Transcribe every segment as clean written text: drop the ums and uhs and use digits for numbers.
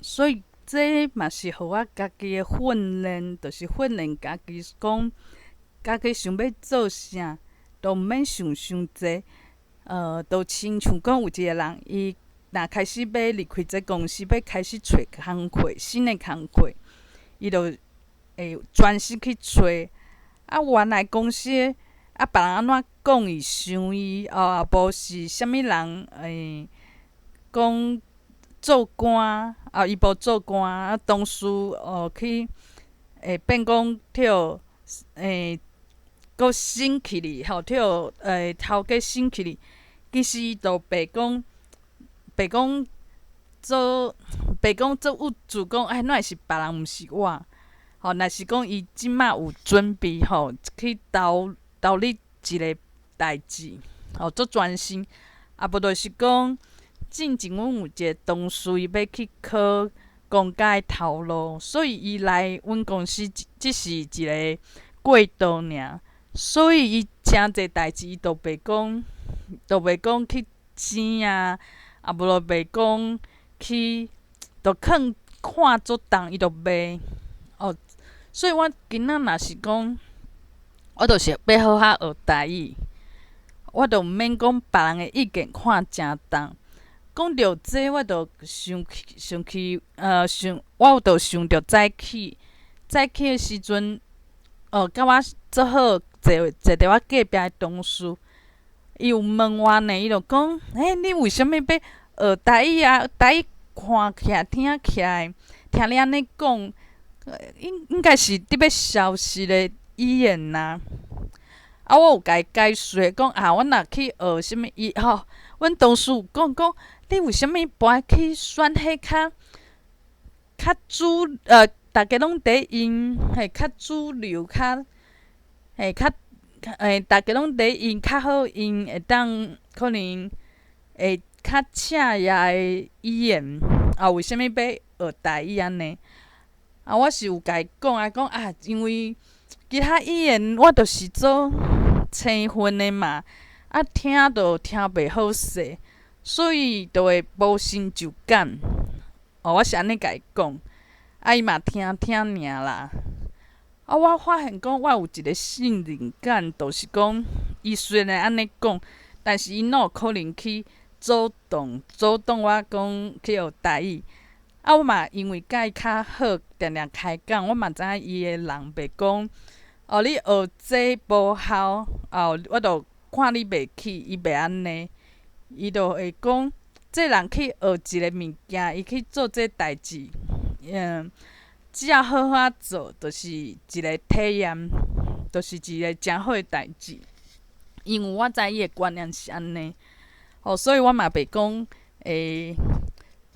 所以這嘛是予我家己的訓練，就是訓練家己講，家己想欲做啥，都毋免想傷濟。就親像講有一个人，伊若開始欲離開這公司，欲開始揣工課，新的工課，伊就會專心去揣。啊，原來公司啊，別人按怎講伊、想伊，哦，無是啥物人講做官，啊，伊無做官，啊，同事哦去會變講予閣升起哩，吼，予頭家升起哩。其實伊就袂講，袂講做，袂講做鬱卒講，哎，哪會是別人，毋是我？吼，若是講伊這馬有準備吼，去投投入一个代誌，吼，足專心。啊，無就是講，進前阮有一个同事，伊欲去考公家的頭路，所以伊來阮公司只是一个過渡爾，所以伊誠濟代誌伊都袂講，都袂講去錢啊，啊無就袂講去，都囥看足重，伊就袂。哦，所以我今仔若是講，我就是欲好好學台語，我就毋免講別人的意見看誠重。講著這，我就想起想起，想我就想著早起，早起的時陣，哦，佮我做好坐坐佇我隔壁的同事，伊有問我呢，伊就講：欸，你為啥物欲學台語啊？台語看起來、聽起來，聽你按呢講，應應該是佇欲消失的語言啊。啊，我有共伊解說講啊，阮若去學啥物，伊吼，阮同事有講講，你為啥物無愛去選彼較較主逐家攏佇用，嘿，較主流，較嘿較逐家攏佇用，較好用，會當可能會較正額的語言，啊，為啥物欲學台語按呢？啊，我是有共伊講啊，講啊，因為其他語言我就是做青訓的嘛，啊，聽都聽袂好勢，所以就會無成就感。哦，我是按呢共伊講，啊，伊嘛聽聽爾啦。啊，我發現講我有一个信任感，就是講，伊雖然按呢講，但是伊哪有可能去阻擋阻擋我講去學台語。啊，我嘛因為佮伊較好，定定開講，我嘛知影伊的人袂講，哦，你學這無效，哦，我就看你袂起，伊袂按呢，伊就會講，這人去學一个物件，伊去做這代誌，只要好好做，就是一个體驗，就是一个誠好的代誌。因為我知伊的觀念是按呢，哦，所以我嘛袂講會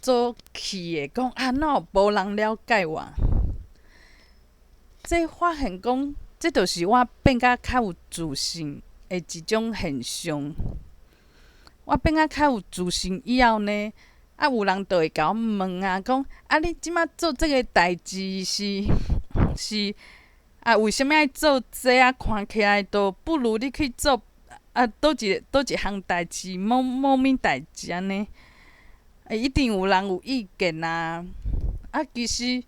做氣的，講啊，哪有無人了解我？這發現講，這就是我變甲較有自信的一種現象。我變甲較有自信以後呢，啊，有人就會共我問啊，講啊，你這馬做這个代誌是是啊，為啥物愛做這啊？看起來都不如你去做啊，佗一佗一項代誌，某某物代誌按呢？欸，一定有人有意見啊！啊，其實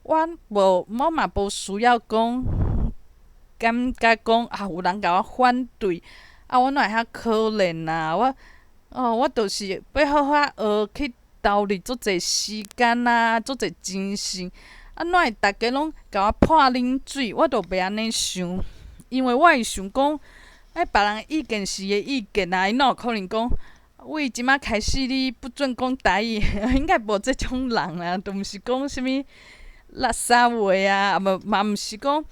我無，我嘛無需要講，感覺講啊，有人共我反對，啊，我哪會遐可憐啊？我哦，我就是欲好好學，去投入足濟時間啊，足濟精神，啊，哪會逐家攏共我潑冷水？我就袂按呢想，因為我會想講，欸，別人的意見是伊的意見啊，伊哪有可能講，為這馬開始你不准講台語，應該無這種人啊，都毋是講啥物垃圾話啊，啊無嘛毋是講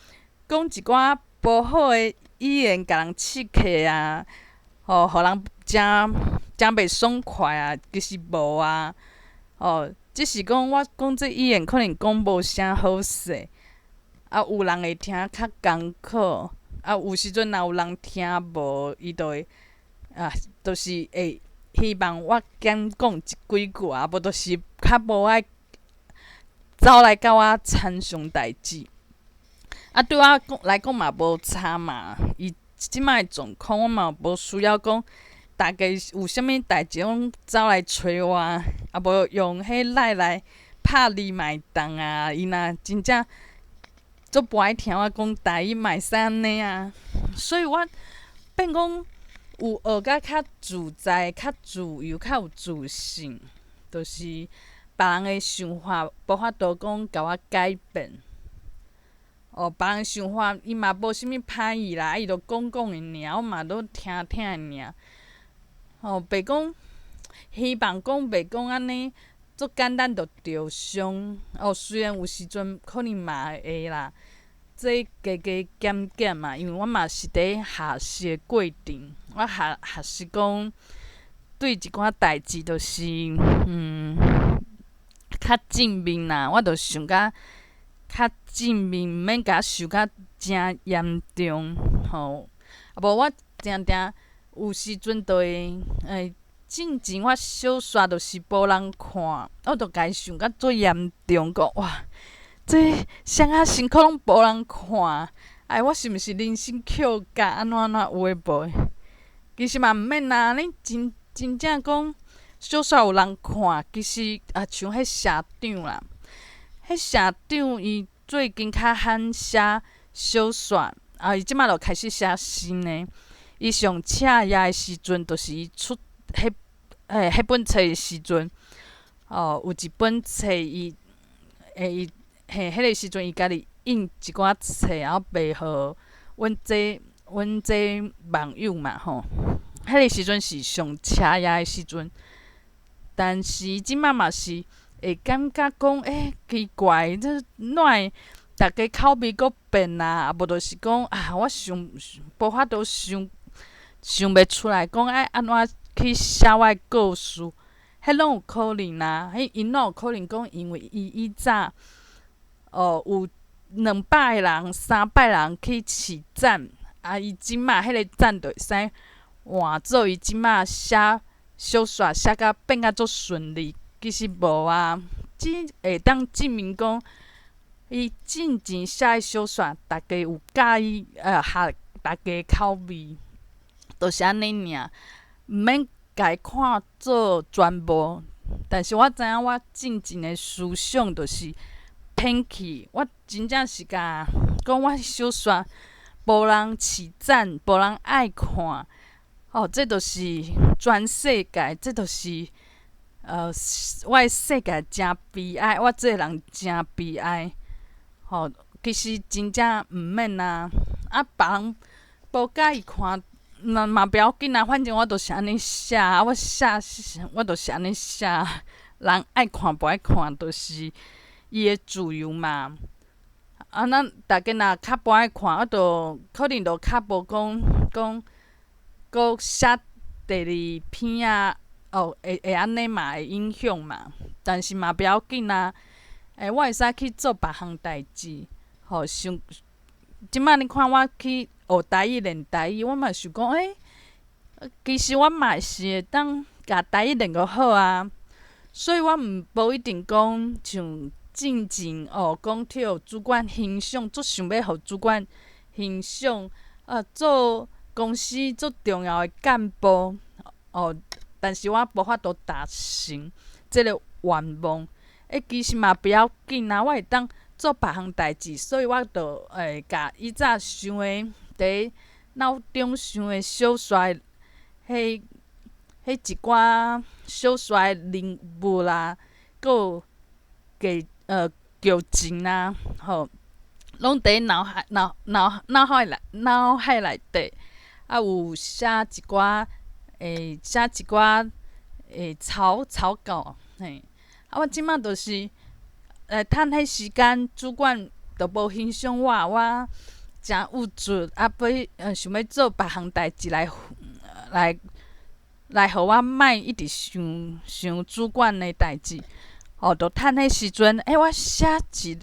講一寡無好的語言，共人刺客啊，吼，予人誠誠袂爽快啊，其實無啊，吼，只是講我講這語言可能講無啥好勢，啊，有人會聽較艱苦，啊，有時陣若有人聽無，伊就會啊，就是會希望我減講一幾句啊，無就是較無愛走來佮我參詳代誌。啊，對我講來講嘛無差嘛，伊這擺的狀況，我嘛無需要講，逐家有啥物代誌攏走來揣我，啊無用彼 LINE 來拍拍字嘛會當啊，伊若真正足無愛聽我講台語嘛會使按呢啊，所以我變講有學甲較自在、較自由、較有自信，就是別人的想法無法度講共我改變。哦，別人想法伊嘛無啥物歹意啦，伊就講講的爾，我嘛攏聽聽的爾。哦，袂講希望講袂講按呢，足簡單就著傷。哦，雖然有時陣可能嘛會啦，這加加減減嘛，因為我嘛是佇學習的過程，我學學習講對一寡代誌，就是較正面啦，我就想甲較正面，毋免共想甲誠嚴重，吼。啊無我定定有時陣就會進前我小說就是無人看，我就共伊想甲足嚴重，講哇，這寫甲辛苦攏無人看，哎，我是毋是人生抾角按怎按怎有的無的？其實嘛毋免啦，你真真正講小說有人看，其實啊像彼社長啦，彼社長伊最近較罕寫小說，啊，伊這馬就開始寫新的。伊上赤熱的時陣，就是伊出彼彼本冊的時陣，哦，有一本冊伊伊嘿，彼個時陣伊家己印一寡冊，然後賣予阮這網友嘛吼。彼個時陣是上赤熱的時陣，但是這馬嘛是會感覺講，奇怪，這哪會逐家口味閣變啊？啊無就是講啊，我想無法度想想袂出來，講愛按怎去寫我的故事，彼攏有可能啊。彼𪜶攏有可能講，因為伊以早哦有200個人、300人去揤讚，啊，伊這馬彼個讚就會使換做伊這馬寫小說寫甲變甲足順利，其實無啊，只會當證明講，伊進前寫的小說，逐家有佮意，合逐家口味，就是按呢爾，毋免共伊看做全部。但是我知影我進前的思想就是偏去，我真正是共講我小說無人揤讚，無人愛看，哦，這就是全世界，這就是我的世界誠悲哀，我這个人誠悲哀。吼，其實真正毋免啊，啊，別人無佮意看，嘛嘛不要緊啊，反正我就是按呢寫，啊，我寫我就是按呢寫，人愛看無愛看，就是伊的自由嘛。啊，咱逐家若較無愛看，啊，就可能就較無講講，閣寫第二篇啊，哦，會會按呢嘛，會影響嘛。但是嘛不要緊啊，我會使去做別項代誌，吼，像這馬你看我去學台語練台語，我嘛想講，其實我嘛是會當共台語練閣好啊。所以我毋無一定講像進前哦，講著主管欣賞，足想欲予主管欣賞，啊，做公司足重要的幹部，哦，但是我無法度達成這个願望。其實嘛不要緊啊，我會當做別項代誌，所以我就會共以早想的，佇腦中想的小說彼彼一寡小說的人物啦，閣有劇情啦，吼，攏佇腦海腦腦腦海內腦海內底，啊有寫一寡寫一寡草草稿，嘿。啊，我這馬就是趁彼時間，主管都無欣賞我，我誠鬱卒，啊，欲想欲做別項代誌來來來，予我莫一直想想主管的代誌，哦，就趁彼時陣，我寫一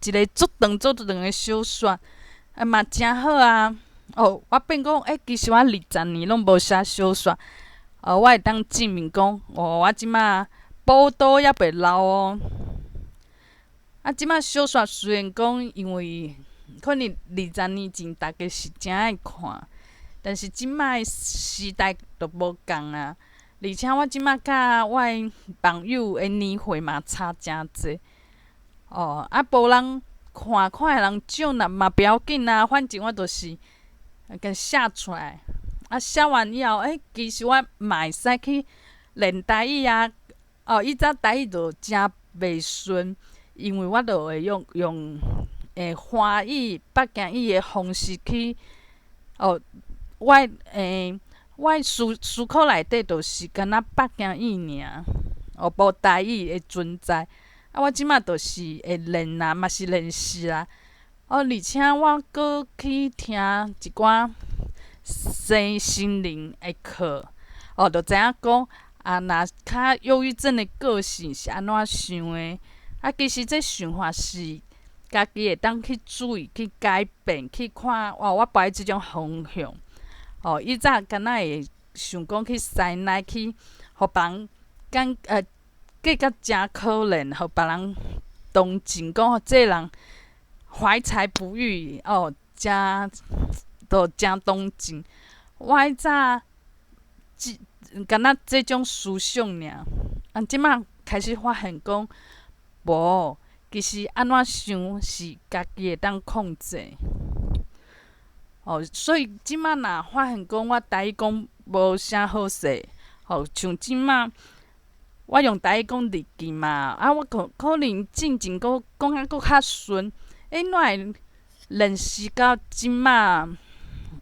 一个足長足長的小說，啊嘛誠好啊。哦，我變講，其實我20年攏無寫小說，哦，我會當證明講，哦，我這馬寶刀猶袂老哦。啊，這馬小說雖然講，因為可能20年前逐家是誠愛看，但是這馬的時代就無仝啊。而且我這馬佮我的網友的年歲嘛差誠濟。哦，啊，無人看，看的人少若嘛不要緊啊，反正我就是共寫出來。啊，寫完以後，欸，其實我嘛會使去練台語啊。哦，以前台語就誠袂順，因為我就會用華語、北京語的方式去，哦，我思考內底就是敢若北京語爾，哦，無台語的存在。啊，我這馬就是會練啊，嘛是練習啊。哦，而且我閣去聽一寡身心靈的課，哦，就知影講啊，若較憂鬱症的個性是按怎想的。啊，其實這想法是家己會當去注意、去改變、去看。哦，我無愛這種方向。哦，以前敢若會想講去師奶去，予別人感覺較誠可憐，予別人同情，講這個人懷才不遇，哦，誠就誠同情。我以前這敢若這種思想爾，啊，這馬開始發現講，無，其實按怎想是家己會當控制。哦，所以這馬若發現講我台語講無啥好勢，哦，像這馬我用台語講日記嘛，啊，我可能進前閣講甲閣較順，欸，哪會練習到這馬，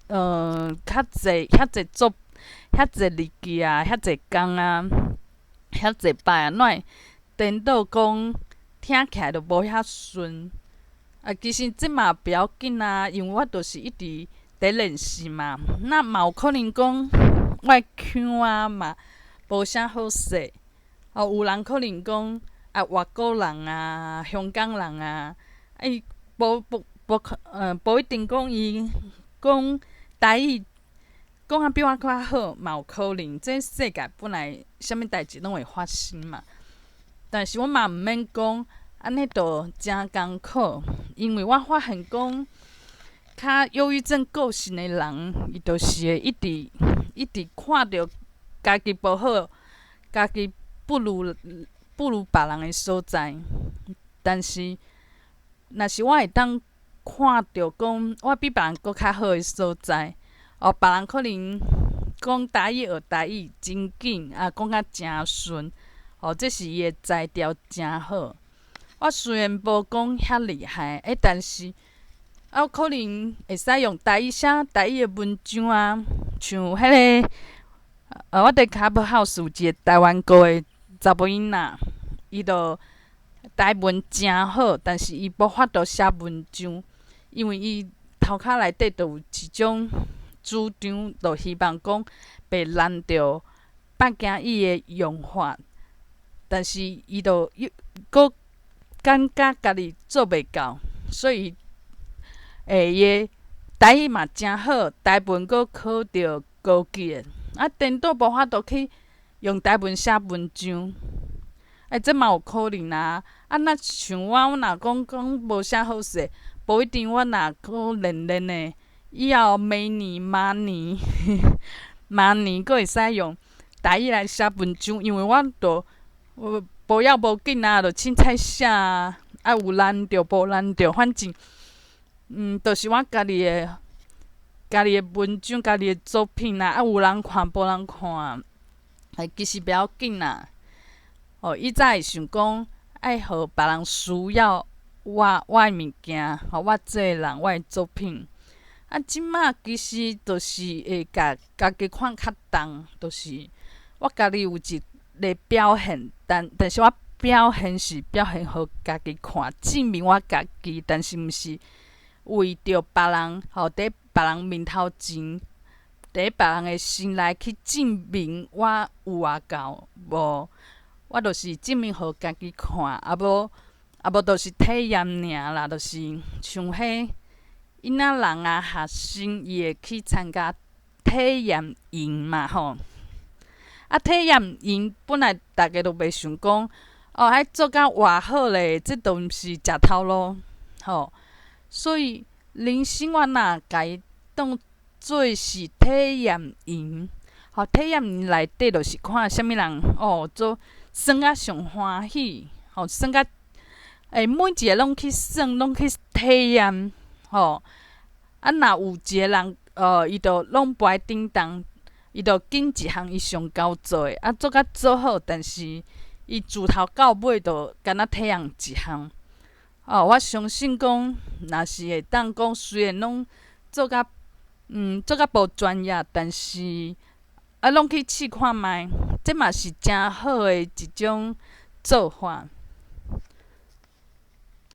較濟遐濟作遐濟日記啊，遐濟工啊，遐濟擺啊，哪會顛倒講聽起來就無遐順？啊，其實這嘛不要緊啊，因為我就是一直佇練習嘛。那嘛有可能講我的腔啊嘛無啥好勢，哦，有人可能講啊，外國人啊，香港人啊，啊伊無無無可無一定講伊講台語講啊比我較好，嘛有可能。這世界本來啥物代誌攏會發生嘛。但是我嘛毋免講按呢就誠艱苦，因為我發現講較憂鬱症個性的人，伊就是會一直一直看著家己無好，家己不如別人的所在。但是，若是我會當看著講我比別人閣較好的所在，哦，別人可能講台語學台語真緊，啊，講甲誠順，哦，這是伊的才調誠好。我雖然無講遐厲害，欸，但是啊，可能會使用台語寫台語的文章啊，像彼個，我佇 Clubhouse 有一個台灣國的查某囡仔，伊就台文誠好，但是伊無法度寫文章，因為伊頭殼內底就有一種主張，就希望講袂難著北京語的用法，但是伊就又閣感覺家己做袂到，所以，欸，伊的台語嘛誠好，台文閣考著高級的，啊，顛倒無法度去用台文寫文章，欸，這嘛有可能啊。啊，若像我，我若講講無啥好勢，無一定我若閣練練的，以後明年、明年、明年閣會使用台語來寫文章，因為我就無要無緊啊，就凊彩寫啊，啊有難著無難著，反正，就是我家己的文章、家己的作品啊，啊有人看無人看，欸，其實袂要緊啦。哦，以前會想講愛予別人需要我的物件，予我這个人，我的作品。啊，這馬其實就是會共家己看較重，就是我家己有一個表現，但是我表現是表現予家己看，證明我家己，但是毋是為著別人，吼，佇別人面頭前，佇別人的心內去證明我有偌𠢕，無，我就是證明予家己看，啊無就是體驗爾啦，就是像彼囡仔人啊，學生伊會去參加體驗營嘛，吼。啊，體驗營本來逐家都袂想講，哦，愛做甲偌好咧，這都毋是食頭路，吼。所以人生我若共伊當做是體驗營，吼，體驗營內底就是看啥物人哦，做耍甲上歡喜，吼，耍甲欸，每一个攏去耍，攏去體驗，吼。啊，若有一個人，伊就攏無愛振動，伊就揀一項伊上𠢕做的，啊，做甲做好，但是伊自頭到尾就敢若體驗一項。哦，我相信講，若是會當講，雖然攏做甲，做甲無專業，但是啊，攏去試看覓，這嘛是誠好的一種做法。